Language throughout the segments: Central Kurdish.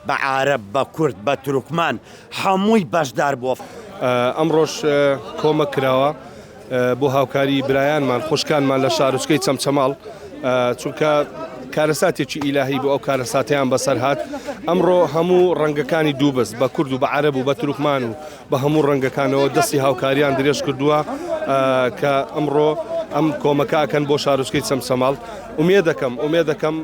بە عارەب بە کورد بە تورکمان هەمووی بەشدار بووە. ئەمڕۆش کۆمەک کراوە بۆ هاوکاری برایانمان خوشکانمان لە شارۆچکەی چەمچەماڵ چونکە کارەساتێکی ئیلاهی بۆ ئەو کارەساتیان بەسەر هات ئەمڕۆ هەموو ڕەنگەکانی دووبز بە کورد و بە عەرەب و بە تورکمان و بە هەموو ڕەنگەکانەوە دەستی هاوکاریان درێژ کردووە کە ئەمڕۆ ئەم کۆمەکە ئەکەن بۆ شارۆچکەی چەمچەماڵ ئومێدەکەم ئومێدەکەم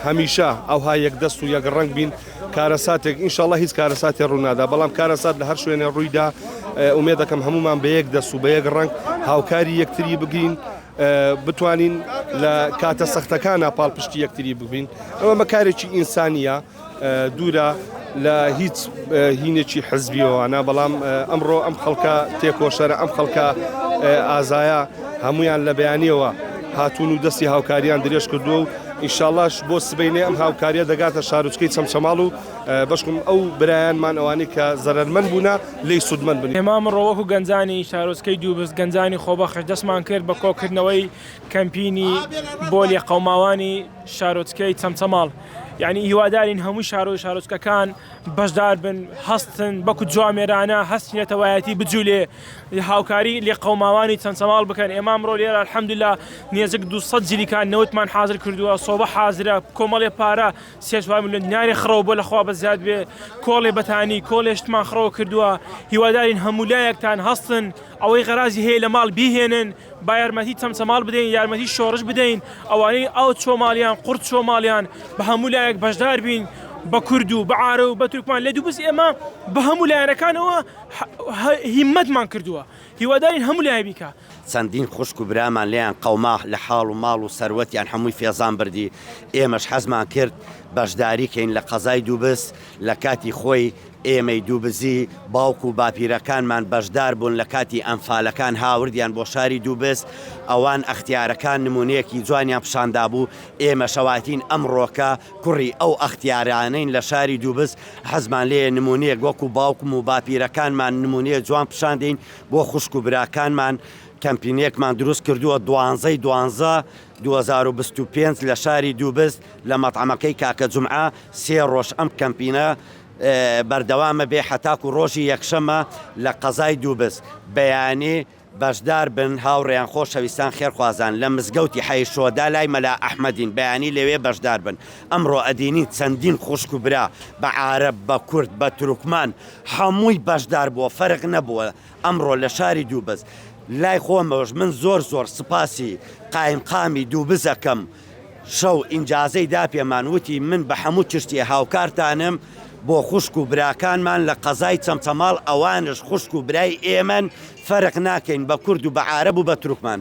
هەمیشە ئەوها یەک دەست و یەک ڕەنگ بین کارەساتێک ئینشاڵڵا هیچ کارەساتێ ڕوونادا بەڵام کارەسات لە هەر شوێنێ ڕوویدا ئومێدەکەم هەمومان بە یەک دەست و بە یەک ڕەنگ هاوکاری یەکتری بگرین بتوانین لە کاتە سەختەکانە پاڵپشتی یەکتری ببین ئەمە بەکارێکی ئینسانیە دوورە لە هیچ هینێکی حزبیەوەە بەڵام ئەمڕۆ ئەم خەڵکە تێکۆشەرە ئەم خەڵکە ئازایە هەمویان لە بەیانیەوە هاتوون و دەستی هاوکاریان درێژ کردووە و ئینشاڵاش بۆ سبەینێ ئەم هاوکاریە دەگاتە شارۆچکەی چەمچەماڵ و بەشکم ئەو برایانمان ئەوانەی کە زەرەرمەند بوونە لێی سوودمەند بن. ئێمە ئەمڕۆ وەکو گەنجانی شارۆچکەی دووبز، گەنجانی خۆبەخش دەستمان کرد بە کۆکردنەوەی کەمپینی بۆ لێقەوماوانی شارۆچکەی چەمچەماڵ. یعنی هیوادارین هەموو شارۆ شارۆچکەکان بەشدار بن، هەستن بەکو جوامێرانە هەستی نەتەوایەتی بجولێ، هاوکاری لێقەوماوانی چەمچەماڵ بکەن. ئێمە ئەمڕۆ لێرە الحمدللە نێزیک 200 جلیکان نەوتمان حازر کردووە، سۆبە حازرە، کۆمەڵێ پارە 3-4 ملیۆن دیناری خڕەوە بۆ لەخوا بەزیاد بێ، کۆڵێ بەتانی، کۆڵێ شتمان خڕەوە کردووە. هیوادارین هەموو لایەکتان هەستن، ئەوەی غەرازی هەیە لە ماڵ بیهێنن، با یارمەتی چەمچەماڵ بدەین، یارمەتی شۆڕش بدەین، ئەوانەی ئاو چووە ماڵیان، قوڕ چووە ماڵیان، بە هەموو لایەک بەشدار بین، بە کورد و بە عارەب و بە تورکمان لە دووبز ئێمە بە هەموو لایەنەکانەوە هیمەتمان کردووە، هیوادارین هەموو لایەک بیکا. چەندین خوشک و برامان لێیان قەوما لە حاڵ و ماڵ و سەروەتیان هەمووی فێزان بردی، ئێمەش حەزمان کرد بەشداری کەین لە قەزای دووبز لە کاتی خۆی ئێمەی دووبزی باوک و باپیرەکانمان بەشدار بوون لە کاتی ئەنفالەکان هاوردیان بۆ شاری دووبز ئەوان ئەختیارەکان نمونەیەکی جوانیان پیشان دابوو ئێمە شەواتین ئەمڕۆکە کوڕی ئەو ئەختیارانەین لە شاری دووبز حەزمان لێیە نمونەیەک وەکو باوکم و باپیرەکانمان نمونەیە جوان پیشان دەین بۆ خوشک و براکانمان کەمپینێکمان دروست کردووە دوانزەی دوانزە 2025 لە شاری دووبز لە مەتعەمەکەی کاکە جومعە سێ ڕۆژ ئەم کەمپینە بەردەوامە بێ حەتاکو ڕۆژی یەکشەمە لە قەزای دووبز بەیانی بەشدار بن هاوڕێیان خۆشەویستان خێرخوازان لە مزگەوتی حەی شۆدا لای مەلا ئەحمەدین بەیانی لەوێ بەشدار بن ئەمڕۆ ئەدینین چەندین خوشک و برا بە عارەب بە کورد بە تورکمان هەمووی بەشدار بووە فەرق نەبووە ئەمڕۆ لە شاری دووبز لای خۆمەوەش من زۆر زۆر سپاسی قایمقامی دووبز ئەکەم شەو ئینجازەی دا پێمان وتی من بە حەموو چشتێ هاوکارتانم بۆ خوشک و براکانمان لە قەزای چەمچەماڵ ئەوانش خوشک و برای ئێمەن فەرق ناکەین بە کورد و بە عارەب و بە تورکمان.